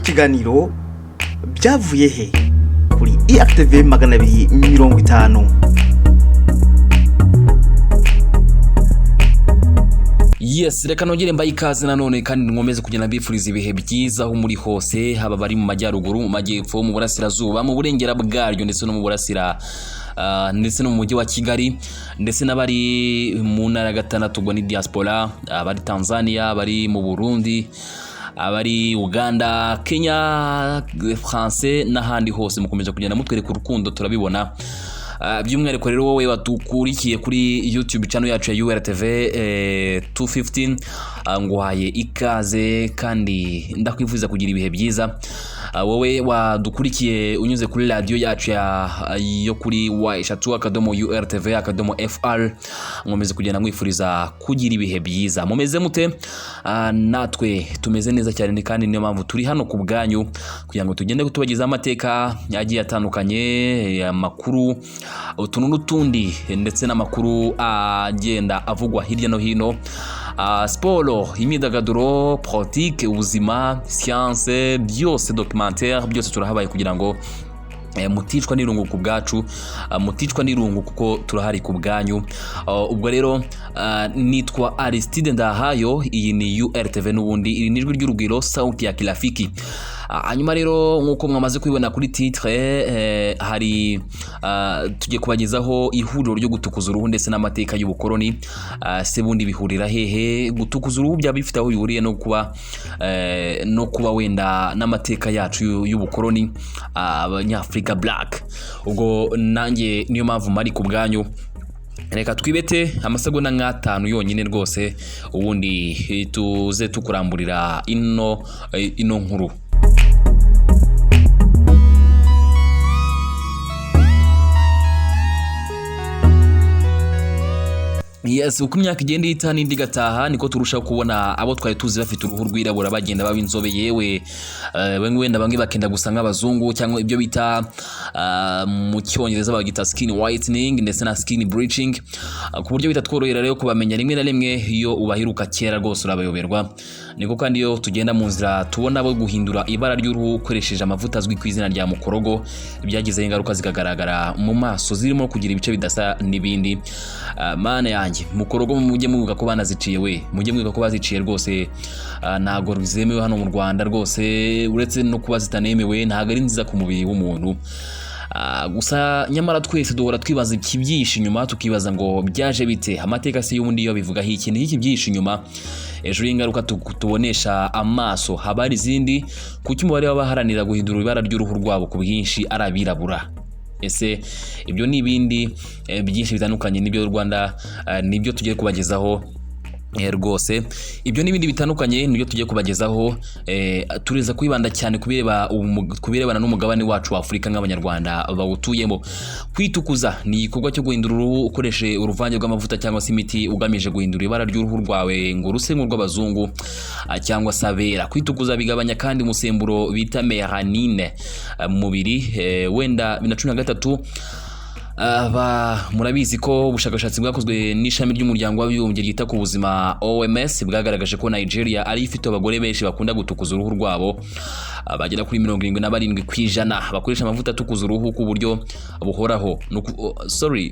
Ikiganiro Byavuye He kuri IACTV 250. Yes, reka nongere mbaye ikaze nanone kandi nkomeze kugenda mbifuriza ibihe byiza aho muri hose, haba bari mu majyaruguru, mu majyepfo, mu burasirazuba, mu burengera bwaryo ndetse no mu burasira ndetse no mu mujyi wa Kigali, ndetse n'abari mu ntara ya gatandatu, ubwo ni diaspora, abari Tanzania, abari mu Burundi, abari Uganda, Kenya, France n'ahandi hose. Mukomeje kugenda mutwereka urukundo, turabibona. By'umwihariko rero wowe wadukurikiye kuri YouTube channel yacu ya URTV 215, nguhaye ikaze kandi ndakwifuza kugira ibihe byiza. Wowe wadukurikiye unyuze kuri radiyo yacu yo kuri w3.urtv.fr, nkomeze kugenda mwifuriza kugira ibihe byiza. Mumeze mute? Natwe tumeze neza cyane kandi niyo mpamvu turi hano ku bwanyu kugira ngo tugende tubagezaho amateka agiye atandukanye, amakuru, utuntu n'utundi, ndetse n'amakuru agenda avugwa hirya no hino, siporo, imyidagaduro, politike, ubuzima, siyanse, byose, documentaire, byose turahabaye kugira ngo muticwa n'irungu ku bwacu, muticwa n'irungu kuko turahari ku bwanyu. Ubwo rero nitwa Aristide Ndahayo, iyi ni URTV n'ubundi, iri ni ijwi ry'urugwiro, sauti ya kirafiki. Hanyuma rero nk'uko mwamaze kubibona kuri titre, hari tugiye kubagezaho ihuriro ryo gutukuza uruhu ndetse n'amateka y'ubukoloni. Se bundi bihurira hehe? Gutukuza uruhu byaba bifite aho bihuriye no kuba wenda n'amateka yacu y'ubukoloni, abanyafurika black? Ubwo nanjye niyo mpamvu mari ku bwanyu. Reka twibete amasegonda nk'atanu yonyine rwose, ubundi tuze tukuramburira ino nkuru. Yes, uko imyaka igenda ihita n'indi igataha niko turushaho kubona abo twari tuzi bafite uruhu rwirabura bagenda baba inzobe, yewe wenda bamwe bakenda gusa nk'abazungu, cyangwa ibyo bita mu Cyongereza bagita skin whitening ndetse na skin bleaching, ku buryo bitatworohera rero kubamenya. Rimwe na rimwe iyo ubahiruka kera rwose urabayoberwa. Niko kandi iyo tugenda mu nzira tubona bo guhindura ibara ry'uruhu ukoresheje amavuta azwi ku izina rya mukorogo byagizeho ingaruka zikagaragara mu maso, zirimo kugira ibice bidasa n'ibindi. Mana yanjye, mukorogo mujye mwibuka ko banaziciye we, mujye mwibuka ko baziciye rwose. Ntabwo zemewe hano mu Rwanda rwose, uretse no kuba zitanemewe ntabwo ari nziza ku mubiri w'umuntu. Gusa nyamara twese duhora twibaza ikibyihishe inyuma, tukibaza ngo byaje bite? Amateka se y'ubundi iyo bivugaho iki? Ni iki byihishe inyuma hejuru y'ingaruka tubonesha amaso? Haba hari izindi? Kuki umubare w'abaharanira guhindura ibara ry'uruhu rwabo ku bwinshi ari abirabura? Ese ibyo ni ibindi byinshi bitandukanye n'ibyo Rwanda, nibyo tugiye kubagezaho rwose. Ibyo n'ibindi bitandukanye nibyo tugiye kubagezaho. Tureza kwibanda cyane ku birebana n'umugabane wacu wa Afurika nk'Abanyarwanda bawutuyemo. Kwitukuza ni igikorwa cyo guhindura uruhu ukoresheje uruvange rw'amavuta cyangwa se imiti, ugamije guhindura ibara ry'uruhu rwawe ngo ruse nk'urw'abazungu cyangwa se abera. Kwitukuza bigabanya kandi umusemburo bita melanine mu mubiri. Wenda 2013, murabizi ko ubushakashatsi bwakozwe n'ishami ry'Umuryango w'Abibumbye ryita ku Buzima, OMS, bwagaragaje ko Nigeria ari ifite abagore benshi bakunda gutukuza uruhu rwabo, bagera kuri 77% bakoresha amavuta atukuza uruhu ku buryo buhoraho. Sorry,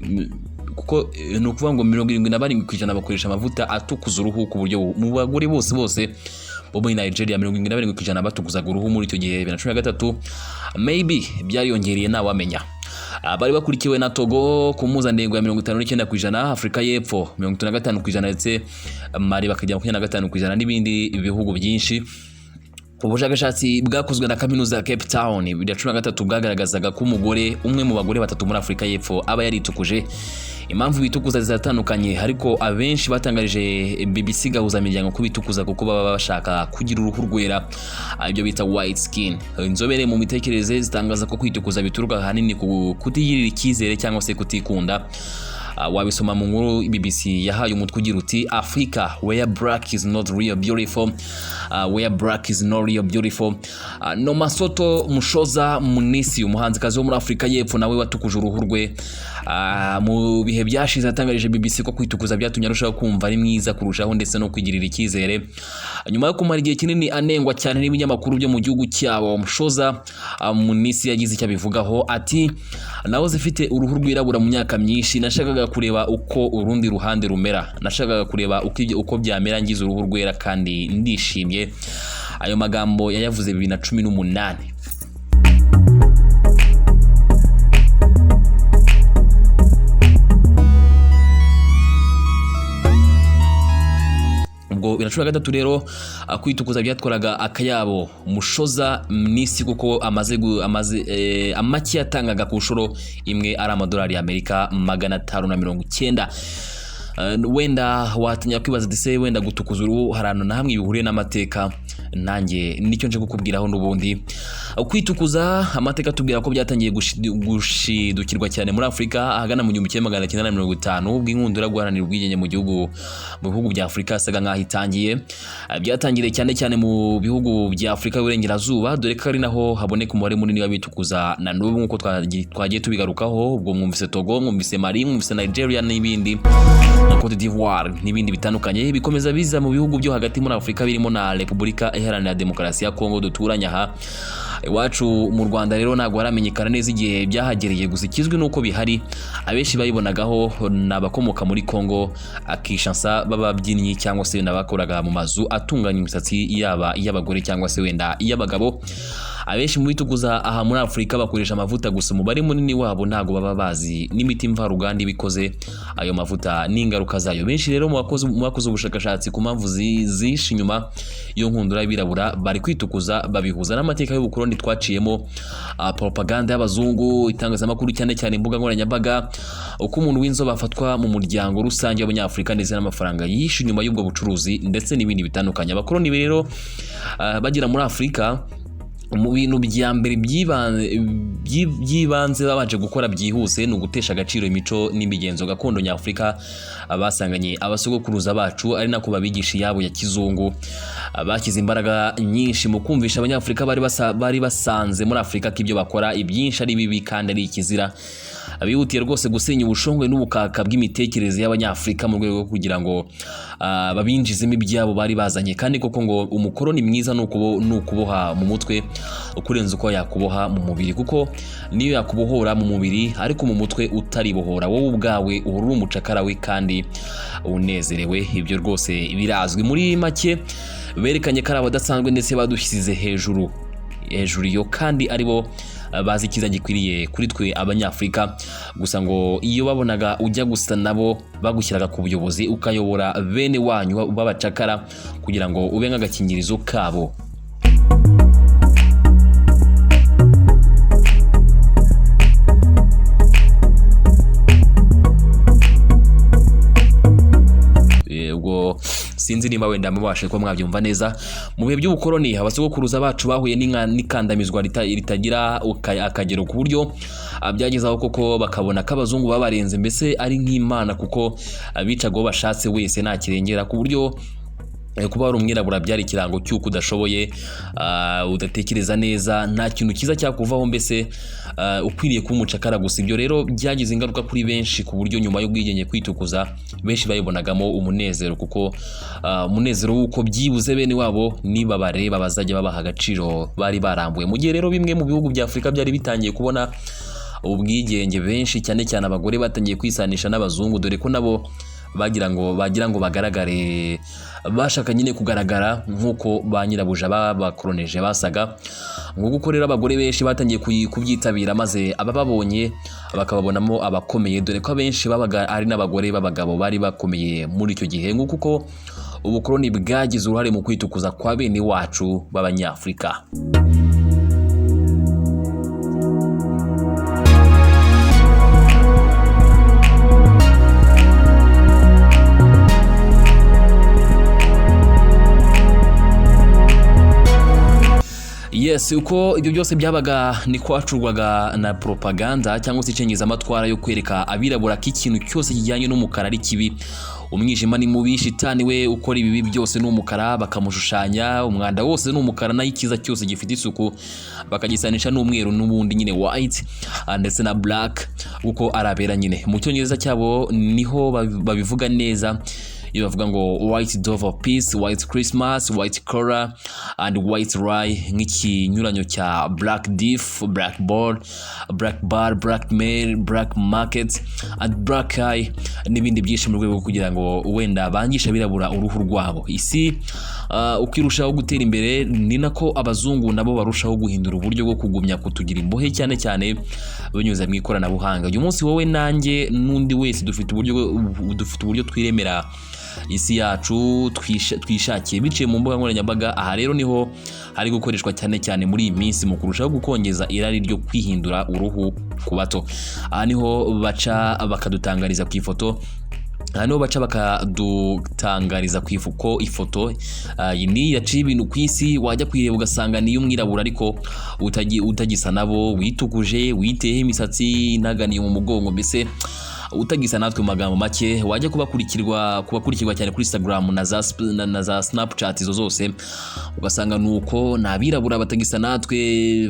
kuko ni ukuvuga ngo 77% bakoresha amavuta atukuza uruhu ku buryo mu bagore bose bose bo muri Nigeria, 77% batukuzaga uruhu muri icyo gihe 2013. Maybe byariyongereye, ntawamenya. Bari bakurikiwe na Togo ku mpuzandengo ya 59%, Afurika y'Epfo 55%, ndetse Mali bakajya 25% n'ibindi bihugu byinshi. Ubushakashatsi bwakozwe na Kaminuza ya Cape Town 2013 bwagaragazaga ko umugore umwe mu bagore batatu muri Afurika y'Epfo aba yaritukuje. Impamvu bitukuza ziratandukanye, ariko abenshi batangarije BBC Gahuzamiryango ko bitukuza kuko baba bashaka kugira uruhu rwera, ibyo bita white skin. Inzobere mu mitekerereze zitangaza ko kwitukuza bituruka ahanini ku kutigirira icyizere cyangwa se kutikunda. Wabisoma mu nkuru BBC yahaye umutwe ugira uti "Africa where black is not real beautiful", where black is not real beautiful. Nomasoto Mushoza Munisi, umuhanzikazi wo muri Afurika y'Epfo nawe watukuje uruhu rwe mu bihe byashize, yatangarije BBC ko kwitukuza byatumye arushaho kumva ari mwiza kurushaho ndetse no kwigirira icyizere nyuma yo kumara igihe kinini anengwa cyane n'ibinyamakuru byo mu gihugu cyabo. Mushoza Munisi yagize icyo abivugaho, ati: "Nahoze mfite uruhu rwirabura mu myaka myinshi. Nashakaga kureba uko urundi ruhande rumera. Nashakaga kureba uko byamera ngize uruhu rwera, kandi ndishimye." Ayo magambo yayavuze 2018. Ubwo 2013 rero, kwitukuza byatwaraga akayabo Mushoza Mnisi, kuko amaze amake yatangaga ku nshuro imwe ari amadolari y'Amerika 590. Wenda watinya kwibaza ati: "Se wenda gutukuza uruhu hari ahantu na hamwe bihuriye n'amateka?" Nanjye nicyo nje kukubwiraho n'ubundi. Kwitukuza, amateka atubwira ko byatangiye gushidukirwa cyane muri Afurika ahagana mu 1950, ubwo inkundura yo guharanira ubwigenge mu bihugu bya Afurika yasaga nk'aho itangiye. Byatangiriye cyane cyane mu bihugu bya Afurika y'Uburengerazuba, dore ko ari naho haboneka umubare munini w'abitukuza na n'ubu, nk'uko twagiye tubigarukaho. Ubwo mwumvise Togo, mwumvise Mali, mwumvise Nigeria n'ibindi, na Cote d'Ivoire n'ibindi bitandukanye. Bikomeza biza mu bihugu byo hagati muri Afurika, birimo na Repubulika Iharanira Demokarasi ya Kongo duturanye. Aha iwacu mu Rwanda rero ntabwo haramenyekana neza igihe byahagereye, gusa ikizwi nuko bihari. Abenshi bayibonagaho ni abakomoka muri Kongo Kinshasa b'ababyinnyi, cyangwa se n'abakoraga mu mazu atunganya imisatsi, yaba iy'abagore cyangwa se wenda iy'abagabo. Abenshi mu bitukuza aha muri Afurika bakoresha amavuta gusa. Umubare munini wabo ntabwo baba bazi n'imiti mvaruganda ibikoze ayo mavuta n'ingaruka zayo. Benshi rero mu bakoze ubushakashatsi ku mpamvu zishe inyuma iyo nkundura y'abirabura bari kwitukuza, babihuza n'amateka y'ubukoloni twaciyemo, propaganda y'abazungu, itangazamakuru, cyane cyane imbuga nkoranyambaga, uko umuntu w'inzobe afatwa mu muryango rusange w'Abanyafurika, ndetse n'amafaranga yishe inyuma y'ubwo bucuruzi, ndetse n'ibindi bitandukanye. Abakoloni rero bagera muri Afurika, mu bintu bya mbere by'ibanze babanje gukora byihuse ni ugutesha agaciro imico n'imigenzo gakondo nyafurika basanganye abasogokuruza bacu, ari nako babigisha iyabo ya kizungu. Bashyize imbaraga nyinshi mu kumvisha Abanyafurika bari basanze muri Afurika ko ibyo bakora ibyinshi ari bibi kandi ari ikizira. Bihutiye rwose gusenya ubushongwe n'ubukaka bw'imitekerereze y'Abanyafurika mu rwego rwo kugira ngo babinjizemo ibyabo bari bazanye. Kandi koko ngo umukoroni mwiza ni ukuboha mu mutwe kurenza uko yakuboha mu mubiri, kuko niyo yakubohora mu mubiri ariko mu mutwe utaribohora, wowe ubwawe uhora uri umucakara we kandi unezerewe. Ibyo rwose birazwi. Muri make, berekanye ko ari abadasanzwe, ndetse badushyize hejuru hejuru iyo, kandi aribo bazi icyiza gikwiriye kuri twe Abanyafurika. Gusa ngo iyo babonaga ujya gusa nabo, bagushyiraga ku buyobozi, ukayobora bene wanyu b'abacakara kugira ngo ube nk'agakingirizo kabo. Ubwo sinzi nimba wenda mubashe kuba mwabyumva neza. Mu bihe by'ubukoloni, abasogokuruza bacu bahuye n'ikandamizwa ritagira akagero, ku buryo byageze aho koko bakabona ko abazungu babarenze, mbese ari nk'imana, kuko bicaga uwo bashatse wese nta kirengera, ku buryo kuba wari umwirabura byari ikirango cy'uko udashoboye, udatekereza neza, nta kintu cyiza cyakuvaho, mbese ukwiriye kuba umucakara gusa. Ibyo rero byagize ingaruka kuri benshi, ku buryo nyuma y'ubwigenge kwitukuza benshi bayibonagamo umunezero, kuko umunezero w'uko byibuze bene wabo nibabareba bazajya babaha agaciro bari barambuye. Mu gihe rero bimwe mu bihugu bya Afurika byari bitangiye kubona ubwigenge, benshi cyane cyane abagore batangiye kwisanisha n'abazungu, dore ko nabo bagira ngo bagaragare, bashaka nyine kugaragara nk'uko ba nyirabuja babakoroneje basaga. Nguko uko rero abagore benshi batangiye kubyitabira, maze abababonye bakababonamo abakomeye, dore ko abenshi babaga ari n'abagore b'abagabo bari bakomeye muri icyo gihe. Nguko uko ubukoloni bwagize uruhare mu kwitukuza kwa bene wacu b'Abanyafurika. Yes. Yes, uko ibyo byose byabaga niko hacurwaga na propaganda cyangwa se icengezamatwara yo kwereka abirabura ko ikintu cyose kijyanye n'umukara ari kibi. Umwijima ni mubi, shitani we ukora ibibi byose ni umukara, bakamushushanya umwanda wose ni umukara, naho icyiza cyose gifite isuku bakagisanisha n'umweru n'ubundi nyine white, ndetse na black kuko arabera nyine. Mu Cyongereza cyabo niho babivuga neza iyo bavuga ngo "white dove of peace", "white Christmas", "white collar" and "white lie", nk'ikinyuranyo cya black death, black ball, black bar, black mail, black market and black eye n'ibindi byinshi, mu rwego rwo kugira ngo wenda bangishe abirabura uruhu rwabo. Isi uko irushaho gutera imbere ni nako abazungu nabo barushaho guhindura uburyo bwo kugumya kutugira imbohe, cyane cyane binyuze mu ikoranabuhanga. Uyu munsi wowe nanjye n'undi wese dufite uburyo twiremera isi yacu twishakiye biciye mu mbuga nkoranyambaga. Aha rero niho hari gukoreshwa cyane cyane muri iyi minsi mu kurushaho gukongeza irari ryo kwihindura uruhu ku bato. Aha niho baca bakadutangariza ku ko ifoto iyi ni yaciye ibintu ku isi, wajya kuyireba ugasanga ni iy'umwirabura ariko utagisa nabo, witukuje, witeyeho imisatsi inaganiye mu mugongo, mbese utagisa natwe mu magambo make. Wajya kubakurikirwa cyane kuri Instagram na za Snapchat, izo zose ugasanga nuko ni abirabura batagisa natwe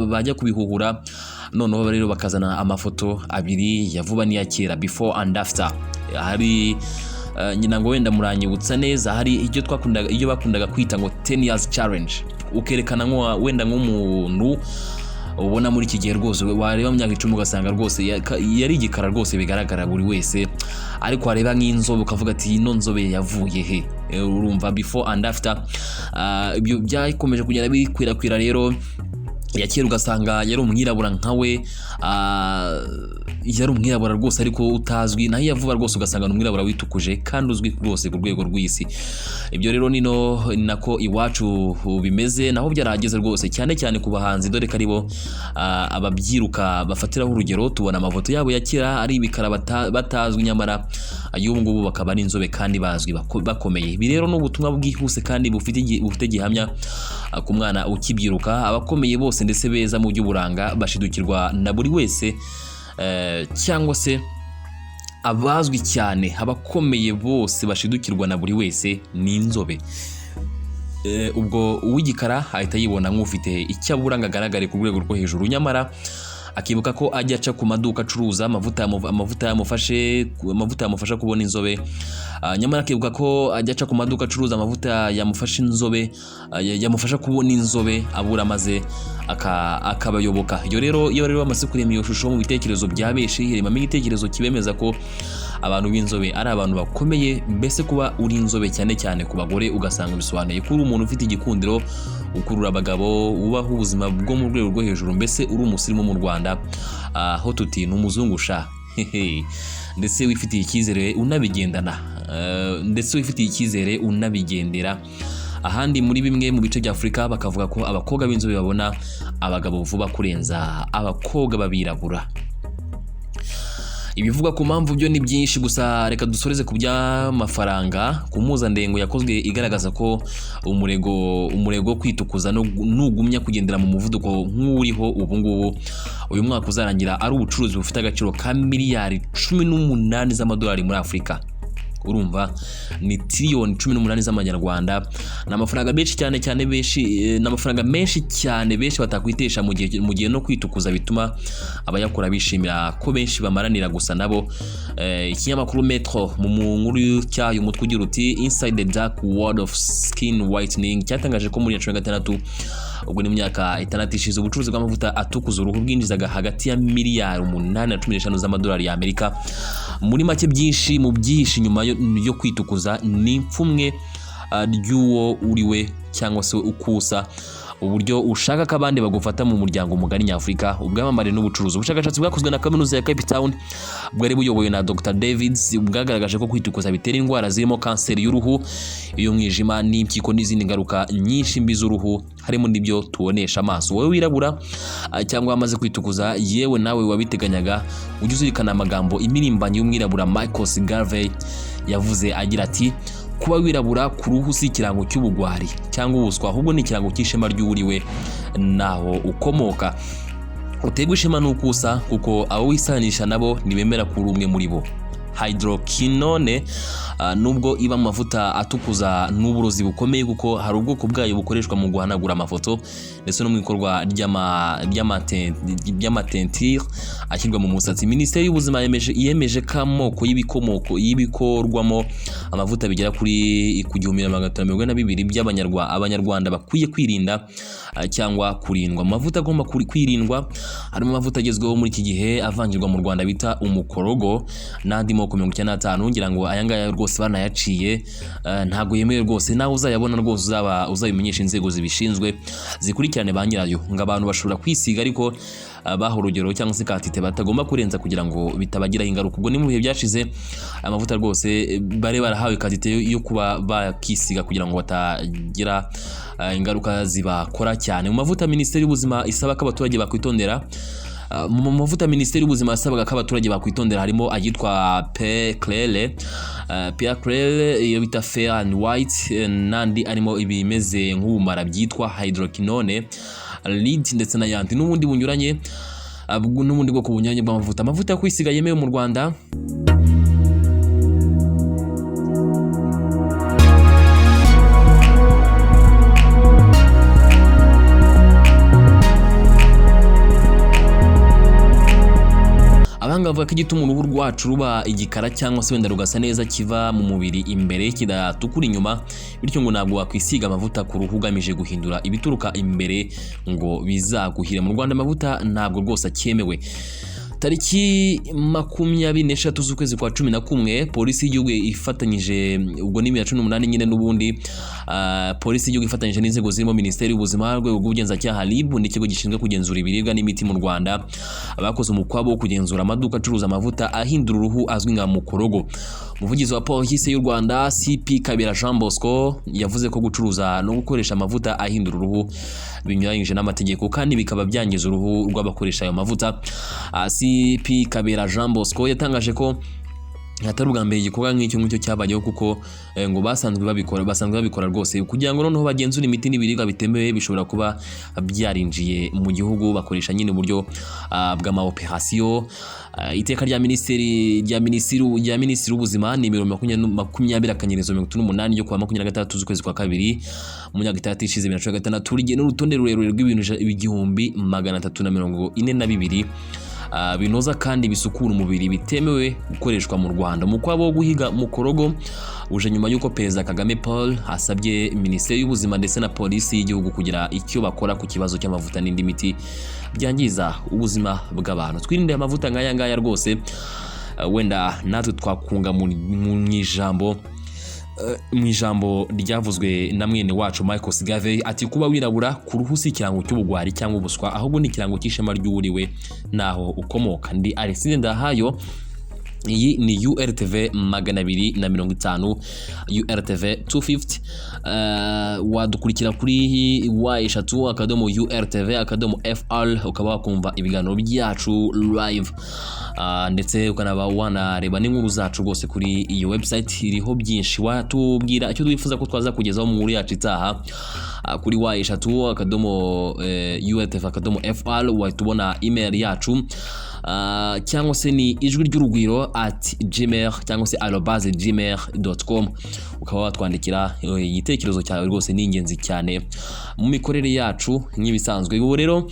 bajya kubihuhura. Noneho rero bakazana amafoto abiri ya vuba n'iya kera, before and after. Hari nyina ngo wenda muranyibutsa neza, hari ibyo twakundaga, ibyo bakundaga kwita ngo 10 years challenge, ukerekana nko wenda nk'umuntu ubona muri iki gihe rwose, wareba mu myaka 10 ugasanga rwose yari igikara rwose bigaragara buri wese, ariko wareba nk'inzobe ukavuga ati: "Ino nzobe yavuye he?" Urumva before and after. Ibyo byakomeje kugenda bikwirakwira rero. Ya kera ugasanga yari umwirabura nkawe, yari umwirabura rwose ariko utazwi, naho iya vuba rwose ugasanga ni umwirabura witukuje kandi uzwi rwose ku rwego rw'isi. Ibyo rero nino nako iwacu bimeze, naho byarahageze rwose, cyane cyane ku bahanzi, dore ko aribo ababyiruka bafatiraho urugero. Tubona amafoto yabo ya kera ari ibikara batazwi, nyamara ay'ubu ngubu bakaba ari inzobe kandi bazwi, bakomeye. Ibi rero ni ubutumwa bwihuse kandi bufite gihamya ku mwana ukibyiruka: abakomeye bose ndetse beza mu by'uburanga bashidukirwa na buri wese, cyangwa se abazwi cyane, abakomeye bose bashidukirwa na buri wese ni inzobe. Ubwo uw'igikara ahita yibona nk'ufite icyo abura ngo agaragare ku rwego rwo hejuru, nyamara akibuka ko ajya aca ku maduka acuruza amavuta amavuta yamufasha kubona inzobe. Nyamara akibuka ko ajya aca ku maduka acuruza amavuta yamufasha inzobe, yamufasha kubona inzobe abura, maze akabayoboka. Iyo rero bamaze kurema iyo shusho mu bitekerezo bya benshi, hiremamo igitekerezo kibemeza ko abantu b'inzobe ari abantu bakomeye. Mbese kuba uri inzobe, cyane cyane ku bagore, ugasanga bisobanuye ko uri umuntu ufite igikundiro, ukurura abagabo, ubaho ubuzima bwo mu rwego rwo hejuru, mbese uri umusirimu mu Rwanda, aho tuti ni umuzungu sha. Hehe. Ndetse wifitiye icyizere unabigendana, ndetse wifitiye icyizere unabigendera. Ahandi muri bimwe mu bice bya Afurika bakavuga ko abakobwa b'inzobe babona abagabo vuba kurenza abakobwa b'abirabura. Ibivugwa ku mpamvu byo ni byinshi, gusa reka dusoreze ku by'amafaranga. Ku mpuzandengo yakozwe igaragaza ko umurego wo kwitukuza nugumya kugendera mu muvuduko nk'uriho ubu ngubu, uyu mwaka uzarangira ari ubucuruzi bufite agaciro ka miliyari 18 z'amadolari muri Afurika. Urumva ni tiriyoni 18 z'amanyarwanda. Ni amafaranga menshi cyane cyane benshi, ni amafaranga menshi cyane benshi batakwitesha, mu gihe no kwitukuza bituma abayakora bishimira ko benshi bamaranira gusa nabo. Ikinyamakuru Metro mu nkuru cyayo, umutwe ugira uti "Inside the dark world of skin whitening", cyatangaje ko muri 2016, ubwo ni mu myaka 6 ishize, ubucuruzi bw'amavuta atukuza uruhu bwinjizaga hagati ya miliyari 8 na 15 z'amadolari y'Amerika. Muri make, byinshi mu byihishe inyuma yo kwitukuza ni ipfunwe ry'uwo uri we cyangwa se ukusa, uburyo ushaka ko abandi bagufata mu muryango mugari nyafurika, ubwamamare n'ubucuruzi. Ubushakashatsi bwakozwe na Kaminuza ya Cape Town bwari buyobowe na Dr Davids bwagaragaje ko kwitukuza bitera indwara zirimo kanseri y'uruhu, iy'umwijima n'impyiko n'izindi ngaruka nyinshi mbi z'uruhu, harimo n'ibyo tubonesha amaso. Wowe wirabura cyangwa wamaze kwitukuza, yewe nawe wabiteganyaga, ujye uzirikana amagambo imirimbanyi y'umwirabura Michael Garvey yavuze agira ati: Kuba wirabura ku ruhu si ikirango cy'ubugwari cyangwa ubuswa, ahubwo ni ikirango cy'ishema ry'uriwe naho ukomoka. Uterwe ishema n'uko usa, kuko abo wisanisha nabo ntibemera ko uri umwe muri bo. Hydroquinone, nubwo iba mu mavuta atukuza, n'uburozi bukomeye, kuko hari ubwoko bwayo bukoreshwa mu guhanagura amafoto ndetse no mu ikorwa ry'amateinture ashyirwa mu musatsi. Minisiteri y'Ubuzima yemeje ko amoko y'ibikomoko y'ibikorwamo amavuta bigera kuri ku 1542 by'Abanyarwanda bakwiye kwirinda cyangwa kurindwa. Amavuta agomba kwirindwa harimo amavuta agezweho muri iki gihe avangirwa mu Rwanda bita umukorogo n'andi moko 95. Ngira ngo aya ngaya rwose banayaciye, ntabwo yemewe rwose. Nawe uzayabona rwose uzaba uzabimenyesha inzego zibishinzwe zikurikirane ba nyirayo. Ngo abantu bashobora kwisiga, ariko baha urugero cyangwa se quantité batagomba kurenza kugira ngo bitabagiraho ingaruka. Ubwo ni mu bihe byashize, amavuta rwose bari barahawe quantité yo kuba bakisiga kugira ngo batagira ingaruka zibakora cyane. Mu mavuta Minisiteri y'Ubuzima isaba ko abaturage bakwitondera, mu mavuta Minisiteri y'Ubuzima yasabaga ko abaturage bakwitondera harimo ayitwa Peau Claire, Peau Claire, iyo bita Fair and White, n'andi arimo ibimeze nk'ubumara byitwa hydroquinone, lead ndetse n'ayandi n'ubundi bunyuranye, n'ubundi bwoko bunyuranye bw'amavuta. Amavuta yo kwisiga yemewe mu Rwanda. Abahanga bavuga ko igituma uruhu rwacu ruba igikara cyangwa se wenda rugasa neza kiva mu mubiri imbere, kidatukura inyuma. Bityo ngo ntabwo wakwisiga amavuta ku ruhu ugamije guhindura ibituruka imbere ngo bizaguhire. Mu Rwanda amavuta ntabwo rwose akemewe. Tariki 23 z'ukwezi kwa 11, polisi y'igihugu ifatanyije, ubwo ni 2018 nyine n'ubundi, polisi y'igihugu ifatanyije n'inzego zirimo Minisiteri y'Ubuzima, Urwego rw'Ubugenzacyaha RIB n'ikigo gishinzwe kugenzura ibiribwa n'imiti mu Rwanda, bakoze umukwabo wo kugenzura amaduka acuruza amavuta ahindura uruhu azwi nka mukorogo. Umuvugizi wa Polisi y'u Rwanda, CP Kabera Jean Bosco, yavuze ko gucuruza no gukoresha amavuta ahindura uruhu binyuranyije n'amategeko kandi bikaba byangiza uruhu rw'abakoresha ayo mavuta. CP Kabera Jean Bosco yatangaje ko atari ubwa mbere igikorwa nk'icyo ngicyo cyabayeho, kuko ngo basanzwe babikora rwose kugira ngo noneho bagenzure imiti n'ibiribwa bitemewe bishobora kuba byarinjiye mu gihugu. Bakoresha nyine uburyo bw'ama operation. Iteka rya minisitiri w'Ubuzima nimero 20-38 ryo kuwa 26 z'ukwezi kwa kabiri mu myaka 6 ishize, 2016, rigena urutonde rurerure rw'ibintu 1342 binoza kandi bisukura umubiri bitemewe gukoreshwa mu Rwanda. Umukwabo wo guhiga mukorogo uje nyuma y'uko Perezida Kagame Paul asabye Minisiteri y'Ubuzima ndetse na Polisi y'igihugu kugira icyo bakora ku kibazo cy'amavuta n'indi miti byangiza ubuzima bw'abantu. Twirinde amavuta nk'aya ngaya rwose. Wenda natwe twakunga mu ijambo ryavuzwe na mwene wacu Michael Garvey, ati: "Kuba wirabura ku ruhu si ikirango cy'ubugwari cyangwa ubuswa, ahubwo ni ikirango cy'ishema ry'uwuriwe naho ukomoka." Ndi Alexandre Ndahayo, iyi ni URTV 250, URTV 250. Wadukurikira kuri w3.urtv.fr, ukaba wakumva ibiganiro byacu live, ndetse ukanaba wanareba n'inkuru zacu rwose kuri iyo website, iriho byinshi. Watubwira icyo twifuza ko twaza kugezaho mu nkuru yacu itaha kuri w3.urtv.fr, wahita ubona email yacu, cyangwa se ni ijwi ry'urugwiro@gmail cyangwa se @gmail.com, ukaba watwandikira igitekerezo cyawe. Rwose ni ingenzi cyane mu mikorere yacu nk'ibisanzwe. Ubu rero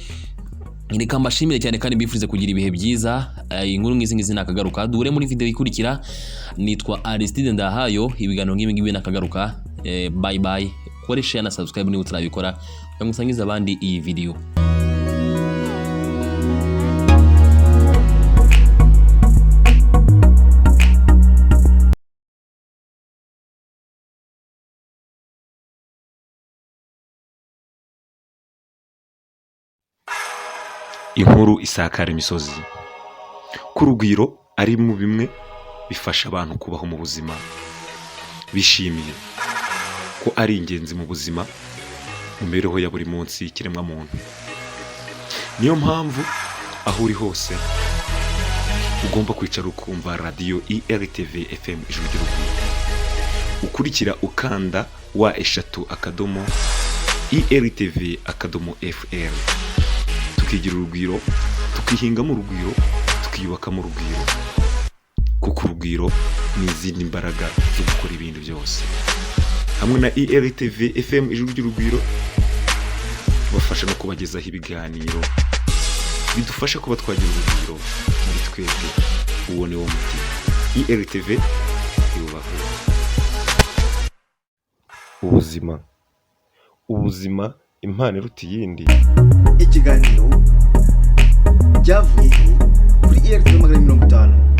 reka mbashimire cyane kandi mbifurize kugira ibihe byiza. Inkuru nk'izi ngizi nakagaruka, duhure muri video ikurikira. Nitwa Aristide Ndahayo, ibiganiro nk'ibi ngibi nakagaruka. Bye bye. Kore share na subscribe niba utarabikora, kugira ngo usangize abandi iyi video. Inkuru isakara imisozi ko urugwiro ari mu bimwe bifasha abantu kubaho mu buzima bishimiye, ko ari ingenzi mu buzima, mu mibereho ya buri munsi y'ikiremwamuntu. Niyo mpamvu aho uri hose ugomba kwicara ukumva radiyo IRTV FM Ijwi ry'Urugwiro. Ukurikira ukanda www.ertv.fr, tukigira urugwiro, tukihingamo urugwiro, tukiyubakamo urugwiro, kuko urugwiro ni izindi mbaraga zo gukora ibintu byose. Hamwe na ERTV FM Ijwi ry'Urugwiro, tubafasha no kubagezaho ibiganiro bidufasha kuba twagira urugwiro muri twebwe. Uwo ni wo muti. ERTV yubahwe. Ubuzima, ubuzima, impano iruta iyindi. Ikiganiro Byavuye He kuri ERTV 250.